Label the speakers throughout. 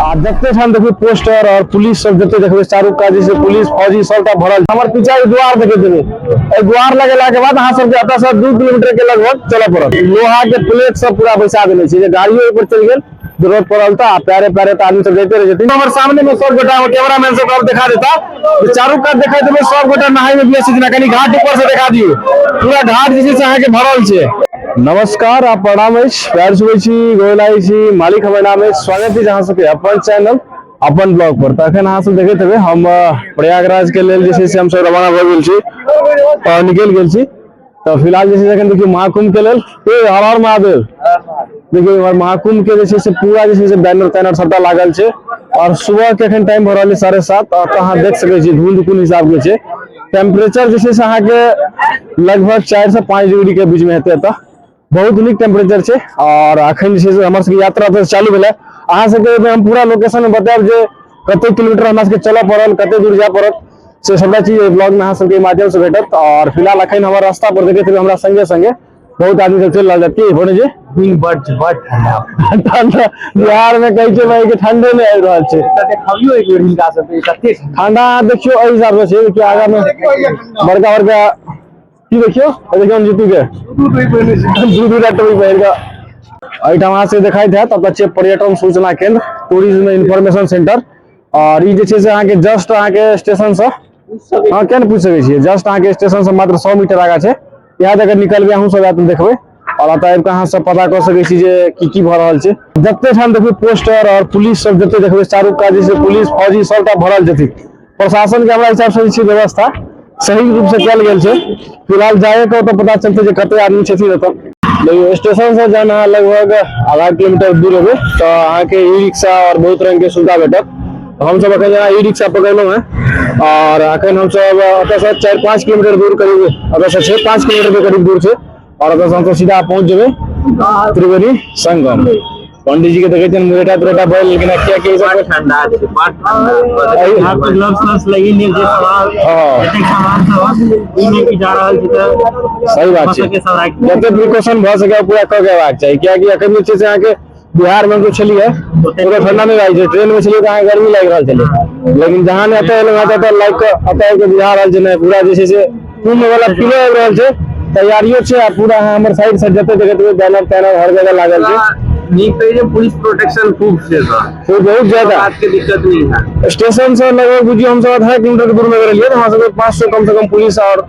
Speaker 1: आ जते ठाम देखबै पोस्टर और पुलिस सब जते देखबै चारू कात जे छै पुलिस फौजी सबटा भरल। हमर पीछा ई द्वार देखैत हेबै, एहि द्वार लगेला के बाद अहाँ सबके एतऽ से 2 किलोमीटर के लगभग चलऽ पड़त। लोहा के प्लेट सब पूरा बैसा देने छै जे गाड़ियो ओहि पर चलि गेल जरूरत पड़ल तऽ आ पैरे पैरे तऽ आदमी सब जाइते रहै छथिन। हमर सामने में सब गोटा कैमरामैन सब अब देखा देता, चारू कात देखैत हेबै सब गोटा नहाय में व्यस्त छथिन। कनि घाट ऊपर से देखा दियौ, पूरा घाट जे छै से अहाँके भरल छै। नमस्कार आ प्रणाम अछि, पैर छुबै छी, गोर लागै छी, मालिक हमर नाम अछि। स्वागत अछि अहाँ सबके अपन चैनल अपन ब्लॉग पर। तऽ अखन अहाँ सब देखैत हेबै हम प्रयागराज के लेल जे छै से हमसब रवाना भऽ गेल छी, निकलि गेल छी। तऽ फिलहाल जे छै से अखन देखियौ महाकुंभ के लेल, ए हर हर महादेव। देखियौ इम्हर महाकुंभ के जे छै से पूरा जे छै से बैनर तैनर सबटा लागल छै। और सुबह के अखन टाइम भऽ रहल छै 7:30, और अहाँ देख सकै छी धुंध कोन हिसाब के छै। टेम्परेचर जे छै से अहाँके लगभग 4 से 5 डिग्री के बीच में हेतै। एतऽ बहुत नीक टेम्परेचर छै। और अखन जे छै से हमर सबके यात्रा तऽ चालू भेलै। अहाँ सबके एहिमे हम पूरा लोकेशन बतायब जे कते किलोमीटर हमरा सबके चलऽ पड़ल, कते दूर जाय पड़त, से सबटा चीज एहि ब्लॉग में अहाँ सबके माध्यम से भेटत। और फिलहाल अखन हमर रास्ता पर देखैत हेबै हमरा संगे संगे बहुत आदमी सब चलि रहल छथि। की भोने जी?
Speaker 2: दिन बड बड ठंडा।
Speaker 1: ठंडा बिहार में कहै छै भाई कि ठंडे नहि आबि रहल छै।
Speaker 2: एतऽ देखाबियौ एक बेर हिनका सबके कते
Speaker 1: ठंडा। देखियौ एहि हिसाब से छै कि आगा में बड़का बड़का की देखियौ, एहि देखियौ जीतू के दू दू टा टोपी पहिर कऽ। एहिठाम अहाँ से देखाइत हैत ओतऽ छै पर्यटन सूचना केंद्र, टूरिज्म इन्फॉर्मेशन सेंटर। और ई जे छै से अहाँके जस्ट अहाँके स्टेशन से, अहाँ किया नहि पूछि सकै छियै, जस्ट अहाँके स्टेशन से मात्र 100 मीटर आगा छै। यहाँ तक निकलबै अहूँ सब आयब तऽ देखबै। और एतऽ आबि कऽ अहाँ सब पता कऽ सकै छी जे की की भऽ रहल छै। जते ठाम देखबै पोस्टर और पुलिस सब जते देखबै चारू कात जे छै पुलिस फौजी सबटा भरल छथिन। प्रशासन के हमरा हिसाब से जे छै व्यवस्था सही रूप से कयल गेल छै। फिलहाल जाए के ओतऽ पता चलतै जे कते आदमी छथिन ओतऽ। देखियौ स्टेशन से जहन अहाँ लगभग आधा किलोमीटर दूर हेबै तऽ अहाँके ई रिक्शा और बहुत रंग के सुविधा भेटत। हमसब अखन जेना ई रिक्शा पकड़लहुँ हेँ और अखन हमसब एतऽ से 4-5 किलोमीटर दूर करीब, एतऽ से छै 5 किलोमीटर के करीब दूर छै। और एतऽ से हमसब सीधा पहुँच जेबै त्रिवेणी संगम। पंडित जी के देखै छियनि मुरेठा तुरेठा भऽ लेकिन किया कि
Speaker 2: बड ठंडा छै, बड ठंडा। हाथ पे ग्लव्स तव्स लगेने जे सामान, जतेक सामान सब ई नहि कि जा रहल छै तऽ
Speaker 1: सही बात छै।
Speaker 2: के सब राखि
Speaker 1: जते प्रिकॉशन भऽ सके पूरा कऽ के अयबाक चाही, कियाकि अखन जे छै से अहाँके बिहार में हमसब छलियै ओतऽ ठंडा नहि लागै छै। ट्रेन में छलियै तऽ अहाँके गर्मी लागि रहल छलै, लेकिन जहाँ ने एतऽ एलहुँ एतऽ लागि कऽ एतऽ आबि कऽ बुझा रहल छै नहि पूरा जे छै से कुंभ वाला फीलो आबि रहल छै, तैयारियो छै। आ पूरा अहाँ हमर साइड से जते देखैत हेबै बैनर तैनर हर जगह लागल छै।
Speaker 2: नीक तऽ ई जे पुलिस प्रोटेक्शन खूब छै सर,
Speaker 1: खूब बहुत ज्यादा
Speaker 2: बात के दिक्कत नहीं है।
Speaker 1: स्टेशन से लगभग बुझियौ हमसब आधा किलोमीटर दूर में गेलियै तऽ हमरा सबके 500 कम से कम पुलिस और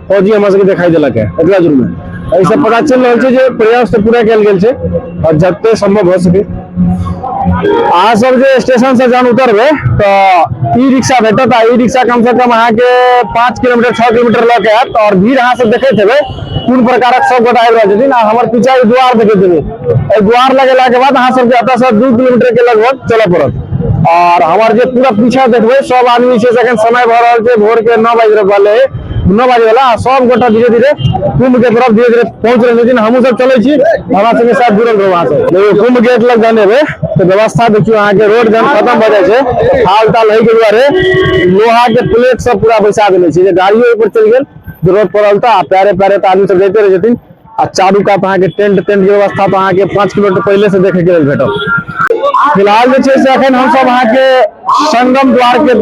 Speaker 1: फौजी हमरा सबके देखाई देलक है एतबा दूर में। एहिसँ पता चलि रहल छै जे प्रयास तऽ पूरा कयल गेल छै और जते संभव भऽ सके। अहाँ सब जे स्टेशन से जहन उतरबै तऽ ई रिक्शा भेटत आ ई रिक्शा कम से कम अहाँके 5 किलोमीटर 6 किलोमीटर लऽ के आयत। और भीड़ अहाँ सब देखैत हेबै कोन प्रकारक सब गोटा आबि रहल छथिन। आ हमर पीछा ई द्वार देखैत हेबै, एहि द्वार लगेला के बाद अहाँ सबके एतऽ से 2 किलोमीटर के लगभग चलऽ पड़त। और हमर जे पूरा पीछा देखबै सब आदमी छै से अखन समय भऽ रहल छै भोर के 9 बाजि रहल है, 9 बाजे वाला, आ सब गोटा धीरे धीरे कुंभ के तरफ धीरे धीरे पहुंच रहल छथिन। हमहूँ सब चलै छी, हमरा सबके साथ जुड़ल रहू अहाँ सब। देखियौ कुंभ गेट लग जहन एबै तऽ व्यवस्था देखियौ अहाँके रोड जहन खत्म भऽ जाइ छै थाल ताल होय के दुआरे लोहा के प्लेट सब पूरा बैसा देने छै जे गाड़ियो ओहि पर चलि गेल जरूरत पड़ल तऽ आ पैरे पैरे तऽ आदमी सब जाइते रहै छथिन। आ चारू कात अहाँके टेंट तेंट के व्यवस्था तऽ अहाँके 5 किलोमीटर पहिले से देखे के लेल भेटत। फिलहाल जे छै से अखन हमसब अहाँके संगम द्वार के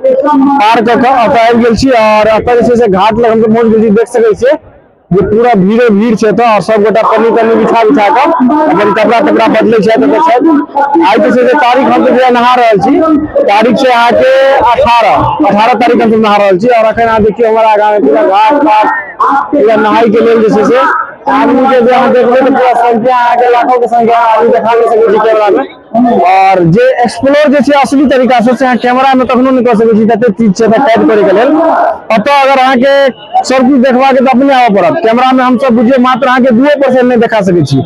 Speaker 1: पार कऽ कऽ एतऽ आबि गेल छी और एतऽ जे छै से घाट लग हमसब पहुँच गेल छी। देख सकै छियै जे पूरा भीड़े भीड़ छै एतऽ और सब गोटा पन्नी तन्नी बिछा बिछा कऽ अपन कपड़ा तपड़ा बदलै छथि एतऽ छथि। आइ जे छै से तारीख हमसब जे नहा रहल छी तारीख छै अहाँके 18 तारीख हमसब नहा रहल छी। और अखन अहाँ देखियौ हमर आगाँ मे पूरा घाट ताट पूरा नहाय के लेल जे छै से आदमी के जे अहाँ देखबै तऽ पूरा संख्या अहाँके लाखों के संख्या आदमी देखा नहि सकै छी कैमरा में। और जे एक्सप्लोर जे छै असली तरीका से अहाँ कैमरा में कखनो नहि कऽ सकै छी, तते चीज छै एतऽ कैद करे के लेल। ओतऽ अगर अहाँके सब किछु देखबाक तऽ अपने आबऽ पड़त। कैमरा में हमसब बुझियौ मात्र अहाँके 2% नहि देखा सकै छी,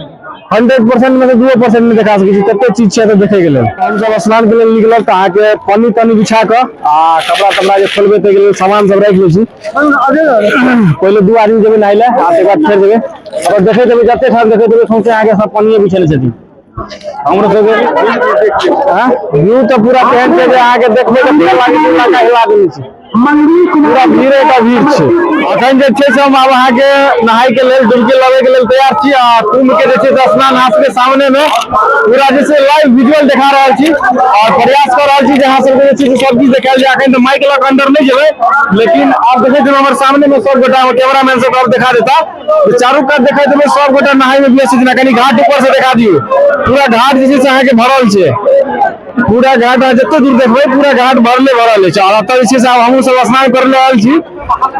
Speaker 1: 100% में से 2% नहि देखा सकै छी, तते चीज छै एतऽ देखै के लेल। हमसब स्नान के लेल निकलल तऽ अहाँके पन्नी तन्नी बिछा कऽ आ कपड़ा तपड़ा जे खोलबै ताहिके लेल सामान सब राखि लै छी। पहिले 2 आदमी जेबै नहाय लए आ तकर बाद फेर जेबै। अगर देखैत हेबै जते ठाम देखैत हेबै सौंसे अहाँके सब पन्निये बिछेने छथिन। हमरो सबके व्यू तऽ पूरा तेहन छै जे अहाँके देखबै तऽ पूरा लागै छै इलाका हिला देने छै। पूरा भीड़े का भीड़ छै। अखन जे छै से हम आब अहाँके नहाय के लेल, डुबकी लगे के लेल तैयार छी आ कुंभ के जे छै से स्नान अहाँ सबके सामने में पूरा जे छै लाइव विजुअल देखा रहल छी और प्रयास कऽ रहल छी जे अहाँ सबके जे छै से सब किछु देखायल जाय। अखन तऽ माइक लऽ कऽ अंदर नहि जेबै, लेकिन आब देखैत हेबै हमर सामने में सब गोटा, हमर कैमरामैन सब आब देखा देता। चारू कात देखैत हेबै सब गोटा नहाय में व्यस्त छथिन। कनि घाट ऊपर से देखा दियौ, पूरा घाट जे छै से अहाँके भरल छै। पूरा घाट अहाँ जते दूर देखबै पूरा घाट भरले भरल अछि। और एतऽ जे छै से आब हमहूँ सब स्नान करे लए आयल छी।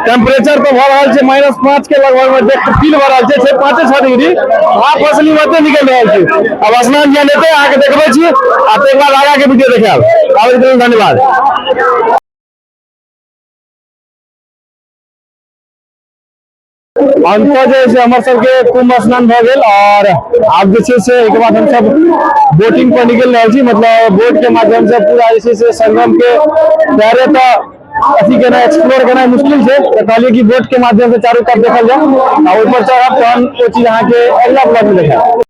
Speaker 1: टेम्परेचर तऽ भऽ रहल छै -5 के लगभग में, देख फील भऽ रहल छै, छै 5-6 डिग्री, भाप असली में ओते निकलि रहल छै। आब स्नान जहन हेतै अहाँके देखबै छी आ ताहिके बाद आगाँ के वीडियो देखायब। आबैके लेल धन्यवाद। अंतः जे छै हमर सबके कुंभ स्नान भऽ गेल और आब जे छै से एहिके बाद हमसब बोटिंग पर निकलि रहल छी। मतलब बोट के माध्यम से पूरा जे छै से संगम के तैरे तऽ अथी केनाइ, एक्सप्लोर केनाइ मुश्किल छै, तऽ कहलियै कि बोट के माध्यम से चारू कात देखल जाय आ ओहि पर चढ़ब, तहन ओ चीज अहाँके अगिला ब्लॉग में देखायब।